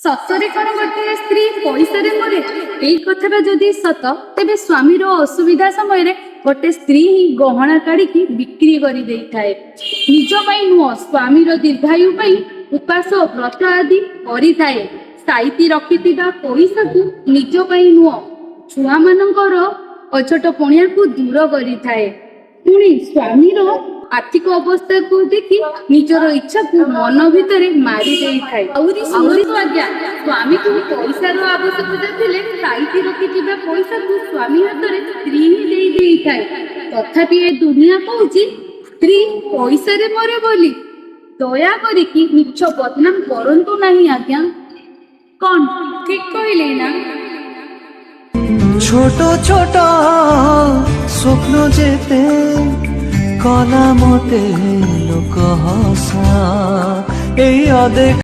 ସତରେ କଣ ଗୋଟିଏ ସ୍ତ୍ରୀ ପଇସାରେ ମରେ? ଏଇ କଥାଟା ଯଦି ସତ, ତେବେ ସ୍ୱାମୀର ଅସୁବିଧା ସମୟରେ ଗୋଟେ ସ୍ତ୍ରୀ ହିଁ ଗହଣା କାଢିକି ବିକ୍ରି କରିଦେଇଥାଏ। ନିଜ ପାଇଁ ନୁହଁ, ସ୍ୱାମୀର ଦୀର୍ଘାୟୁ ପାଇଁ ଉପାସ, ବ୍ରତ ଆଦି କରିଥାଏ। ସାଇତି ରଖିଥିବା ପଇସାକୁ ନିଜ ପାଇଁ ନୁହଁ, ଛୁଆମାନଙ୍କର ଅଛଟ ପଣିଆକୁ ଦୂର କରିଥାଏ। ପୁଣି ସ୍ୱାମୀର ଆର୍ଥିକ ଅବସ୍ଥାକୁ ଦେଖି ନିଜର ଇଚ୍ଛାକୁ ମନ ଭିତରେ ମାରି ଦେଇଥାଏ। ଆହୁରି ଶୁଣନ୍ତୁ ଆଜ୍ଞା, ସ୍ୱାମୀକୁ ପଇସାର ଆବଶ୍ୟକତା ଥିଲେ ସାଇତି ରଖିଥିବା ପଇସାକୁ ସ୍ୱାମୀ ହାତରେ ସ୍ତ୍ରୀ ହିଁ ଦେଇ ଦେଇଥାଏ। ତଥାପି ଏ ଦୁନିଆ କହୁଛି ସ୍ତ୍ରୀ ପଇସାରେ ମରେ ବୋଲି। ଦୟା କରିକି ମିଛ ବଦନାମ କରନ୍ତୁ ନାହିଁ ଆଜ୍ଞା। କଣ ଠିକ କହିଲି ନା? ছোট ছোট ସ୍ୱପ୍ନ ଯେତେ କଲା ମତେ ଲୋକ ହସା, ଏଇ ଅଦେଖା